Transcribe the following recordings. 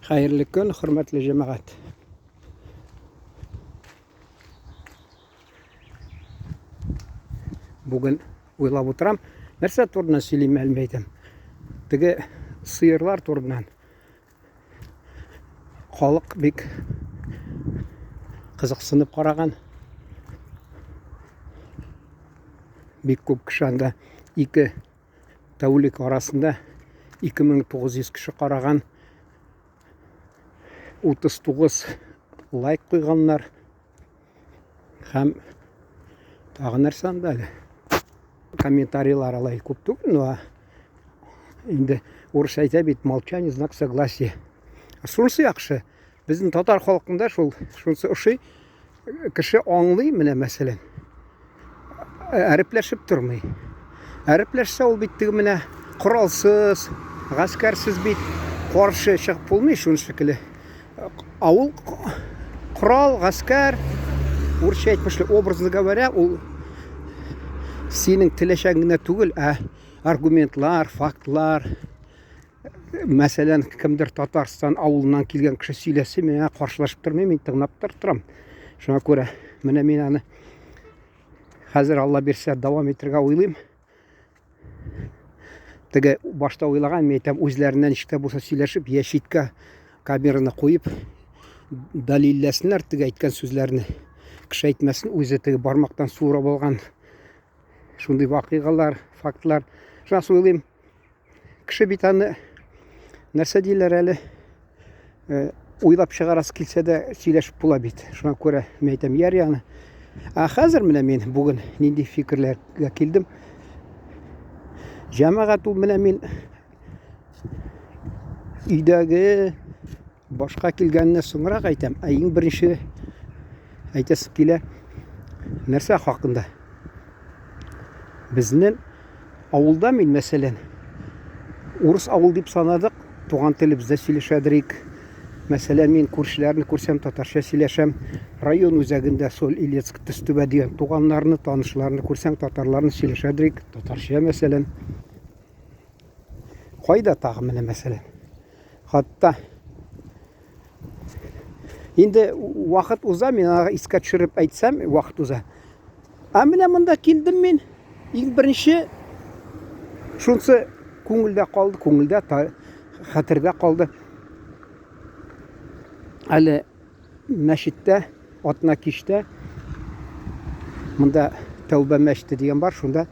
Хәерле көн, хөрмәтле җәмәгать. Бүген уйлап утырам, нәрсә турында сөйлим әле әйтәм. Теге сыерлар турыннан. Халык бик кызыксынып караган. Бик күп кеше анда ике тәүлек арасында 2900 кеше караган, 39 лайк куйганнар. Һәм тагы нәрсә анда әле? Комментарийлар алай күп түгел, но инде урысча әйтә бит, молчание знак согласия. Шунысы яхшы. Безнең татар халкында шул шунысы ошый. Кеше аңлый менә мәсәлән. Әрепләшеп тормый. Әрепләшсә ул бит теге менә коралсыз, гаскәрсез бит каршы чыгып булмый шуны шикелле. Авыл корал, гаскәр, урысча әйтмешли, образно говоря, ул синең теләчәң генә түгел, ә аргументлар, фактлар, Мәсәлән, кемдер Татарстан авылыннан килгән кеше сөйләсә, мин аңа каршылашып тормыйм, мин тыңлап торам. Шуңа күрә менә мин аны хәзер Алла бирсә дәвам итәргә уйлыйм. Теге башта уйлаган, мин әйтәм, үзләреннән ничек тә булса сөйләшеп, я читкә камераны куеп дәлилләсеннәр теге әйткән сүзләрне. Кеше әйтмәсен, үзе теге бармактан суырып алган шундый вакыйгалар, фактлар. Шуңа уйлыйм, Кеше бит аны нәрсә диләр әле? Э, уйлап чыгарасы килсә дә сөйләшеп була бит. Шуңа күрә мин әйтәм, ярый аны. Ә хәзер менә мин бүген нинди фикерләргә килдем. Җәмәгать ул менә мин өйдәге Башка килгәнне соңрак әйтәм, ә иң беренче әйтәсе килә нәрсә хакында? Безнең авылда мин, мәсәлән, урыс авыл дип санадык, туган телебездә сөйләшәдерик. Мәсәлән, мин күршеләрне күрсәм, татарча сөйләшәм. Район үзәгендә Соль Илецк, Төстүбә дигән туганнарны, танышларны күрсәң, татарларны сөйләшәдерик, татарча, мәсәлән. Кайда тагы менә, мәсәлән? Хатта инде вакыт уза, мин аңа искә төшереп әйтсәм, вакыт уза. Ә менә монда килдем мин. Иң беренче шунсы күңелдә калды, күңелдә, хәтердә калды. Әле мәчеттә атна кичтә монда Тәүбә мәчете дигән бар, шунда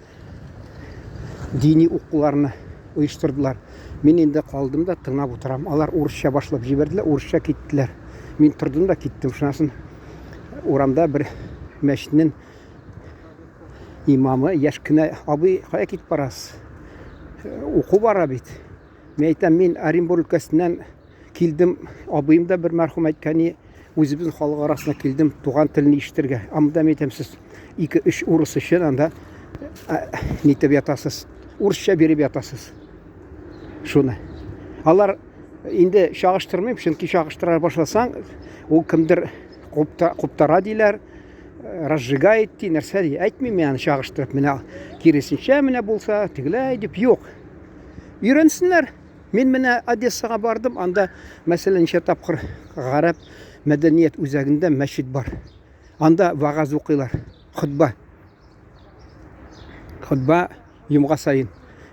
дини укуларны оештырдылар. Мин инде калдым да тыңлап утырам. Алар урысча башлап җибәрделәр, урысча киттеләр. Мин тордым да киттем. Шуннан соң урамда бер мәчетнең имамы яшь кенә абый, кая китеп барасыз? Уку бара бит. Мин әйтәм, мин Оренбург өлкәсеннән Килдем, абыем да бер мәрхүм әйткән, үзебезнең халык арасына килдем, туган телне ишетергә. Анда мин әйтәм, сез ике-өч урыс өчен анда нитеп ятасыз, урысча биреп ятасыз. Шуны. Алар инде чагыштырмыйм, чөнки чагыштыра башласаң, ул кемдер куптара диләр, разжигает ди, нәрсә ди. Әйтмим мин аны чагыштырып, менә киресенчә менә булса, тегеләй дип, юк. Өйрәнсеннәр. Мин менә Одессага бардым, анда, мәсәлән, ничә тапкыр гарәп мәдәният үзәгендә мәчет бар. Анда вагаз укыйлар, хотба. Хотба йомга саен.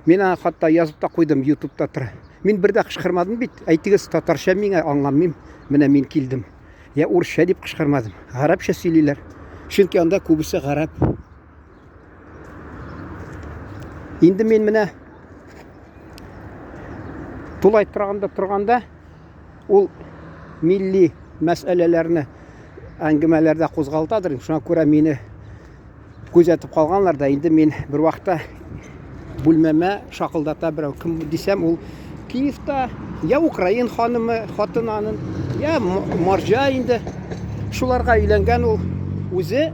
Мин аңа хатта язып та куйдым, ютубта тора. Мин бер дә кычкырмадым бит. Әйтегез, татарча миңа аңламыйм. Менә мин килдем. Я урысча дип кычкырмадым. Гарәпчә сөйлиләр. Чөнки анда күбесе гарәп. Инде мин менә тулай торагында торганда ул милли мәсьәләләрне әңгәмәләрдә кузгалтадыр. Шуңа күрә мине күзәтеп калганнар да инде мин бер вакытта бүлмәмә шакылдата берәү кем дисәм ул Киевта я украин ханымы хатын анын я марҗа инде шуларга өйләнгән ул үзе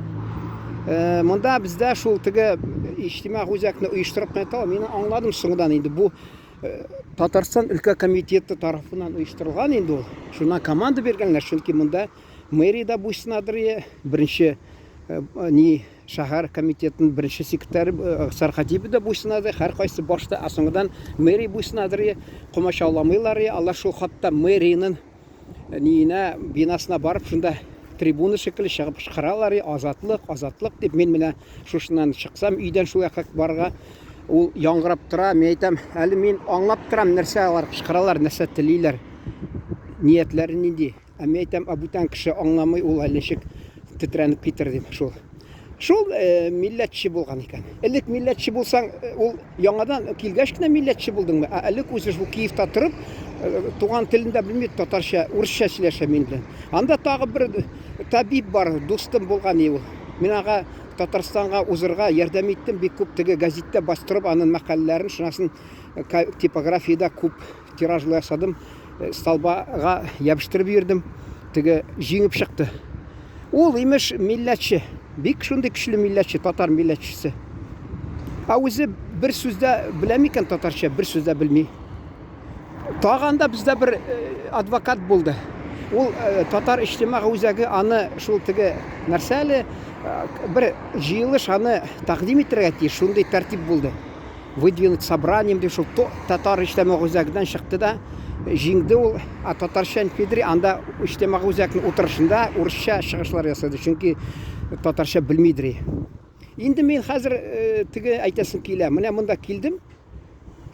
Э, монда бездә шул теге иҗтимагый үзәкне оештырып кына тора. Мин аңладым соңдан инде бу э, Татарстан өлкә комитеты тарафыннан оештырылган инде ул. Шуннан команда биргәннәр, чөнки монда мэриядә буйсынадыр, беренче э, ни шәһәр комитетының беренче секретаре сәркатибе дә буйсынады, һәркайсы башта, ә соңыннан мэрия буйсынадыр, комачауламыйлар, алар шул хатта мэриянең. ниенә, бинасына барып, шунда трибуна шикелле чыгып кычкыралар, азатлык, азатлык дип. Мин менә шушыннан чыксам, өйдән шул якка барырга, ул яңгырап тора. Мин әйтәм, әле мин аңлап торам, нәрсә алар кычкыралар, нәрсә телиләр, ниятләре нинди. Ә мин әйтәм, ә бүтән кеше аңламый, ул әле ничек тетрәнеп китер дим. Шул. Шул э, милләтче булган икән. Элек милләтче булсаң, э, ул яңадан килгәч кенә милләтче булдыңмы? Ә элек үзе шул Киевта торып, э, туган телен дә белми, татарча, урысча сөйләшә мин белән. Анда тагы бер табиб бар, дустым булган ул. Мин ага Татарстанга узырга ярдәм иттем, бик күп теге газетта бастырып аның мәкаләләрен, шунасын типографиядә күп тиражлы ясадым, э, столбага ябыштырып йөрдем. Теге җиңеп чыкты. Ул имеш милләтче, бик шундый көчле милләтче, татар милләтчесе. Ә үзе бер сүздә белә микән татарча, бер сүздә белми. Тагы анда бездә бер э, адвокат булды. Ул э, татар иҗтимагый үзәге аны шул теге нәрсә әле бер җыелыш аны тәкъдим итәргә тиеш, шундый тәртип булды. Выдвинуть собранием дип шул татар иҗтимагый үзәгеннән чыкты да җиңде ул. А татарча Педри анда иҗтимагый үзәкнең утырышында урысча чыгышлар ясады, чөнки татарча белмидер. Инде мин хәзер э, теге әйтәсем килә. Менә монда килдем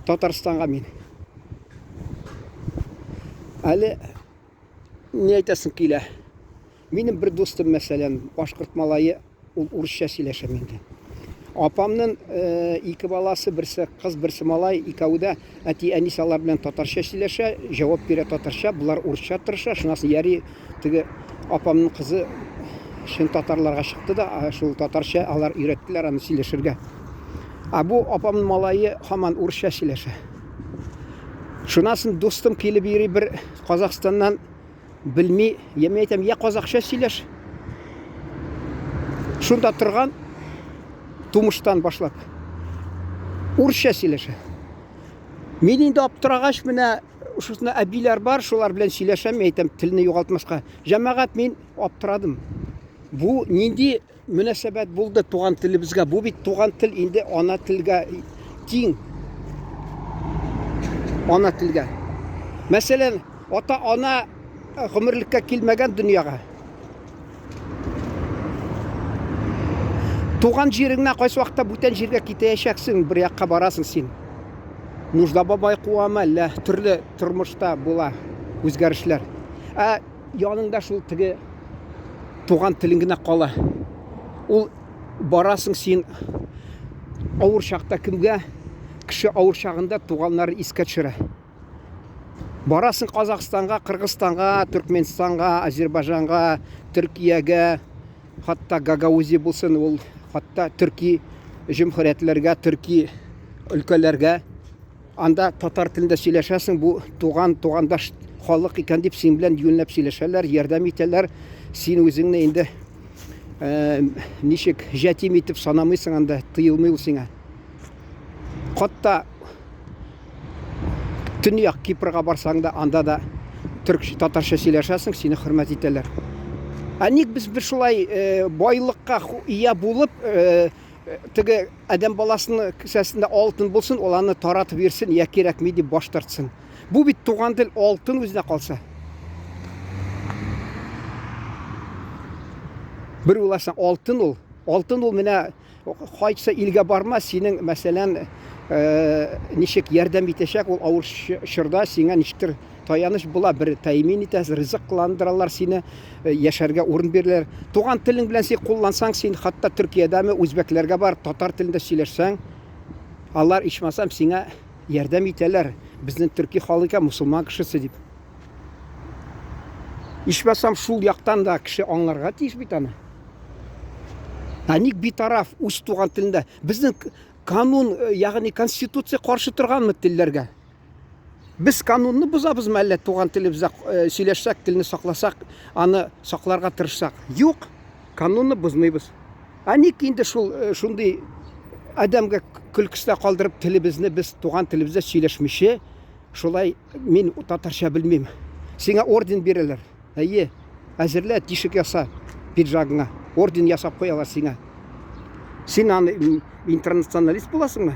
Татарстанга мин. Әле ни әйтәсем килә? Минем бер дустым, мәсәлән, башкорт малае, ул урысча сөйләшә миндә. Апамның э, ике баласы, берсе кыз, берсе малай, икәве дә әти-әнисе алар белән татарча сөйләшә, җавап бирә татарча, болар урысча тырыша. Шуннан соң яри теге апамның кызы чын татарларга чыкты да, шул татарча алар өйрәттеләр аны сөйләшергә. Ә бу апамның малае һаман урысча сөйләшә. Шуннан соң дустым килеп йөри бер Казахстаннан Белми, я мин әйтәм, я казахча сөйләш. Шунда торган тумыштан башлап. Урысча сөйләшә. Мин инде аптырагач, менә шушында әбиләр бар, шулар белән сөйләшәм, мин әйтәм, телне югалтмаска. Җәмәгать, мин аптырадым. Бу нинди мөнәсәбәт булды туган телебезгә. Бу бит туган тел инде ана телгә тиң. Ана телгә. Мәсәлән, ата-ана гомерлеккә килмәгән дөньяга. Туган җиреңнән кайсы вакытта бүтән җиргә китәячәксең, бер якка барасың син. Нужда бабай куамы, әллә төрле тормышта була үзгәрешләр. Ә Яныңда шул теге туган телең генә кала. Ул барасың син авыр чакта кемгә? Кеше авыр чагында туганнарын искә төшерә. Барасың Казахстанга, Кыргызстанга, Төркменстанга, Азербайҗанга, Төркиягә, хатта Гагаузия булсын, ул хатта төрки җөмһүриятләргә, төрки өлкәләргә. Анда татар телендә сөйләшәсең, бу туган, тугандаш халык икән дип син белән юньләп сөйләшәләр, ярдәм итәләр. Син үзеңне инде э, ничек җәтим итеп санамыйсың анда, тыелмый ул сиңа. Хатта Төньяк Кипрга барсаң да, анда да төрк татарча сөйләшәсең, сине хөрмәт итәләр. Ә ник без бер шулай э, байлыкка ия булып, э, теге адәм баласының кесәсендә алтын булсын, ул аны таратып йөрсен, я кирәкми дип баш тартсын. Бу бит туган тел алтын үзенә калса. Бер уйласаң, алтын ул. Алтын ул менә кайсы илгә барма, синең, мәсәлән, э, ничек ярдәм итәчәк ул авыр чорда сиңа ничектер Таяныч була, бер тәэмин итә, ризыкландыралар сине, э, яшәргә урын бирәләр. Туган телең белән син куллансаң, син хәтта Төркиядәме, үзбәкләргә бар, татар телендә сөйләшсәң, алар ичмасам сиңа ярдәм итәләр. Безнең төрки халык икән, мусульман кешесе дип. Ичмасам шул яктан да кеше аңларга тиеш бит аны. Ә ник битараф үз туган телендә? Безнең канун, э, ягъни конституция каршы торганмы телләргә? Без канунны бозабызмы әллә туган телебездә э, сөйләшсәк, телне сакласак, аны сакларга тырышсак? Юк, канунны бозмыйбыз. Ә ник инде шул э, шундый адәмгә көлкесенә калдырып телебезне без туган телебездә сөйләшмичә, шулай мин татарча белмим. Сиңа орден бирәләр. Әйе, әзерлә, тишек яса пиджагыңа. Орден ясап куялар сиңа. Син аны интернационалист буласыңмы?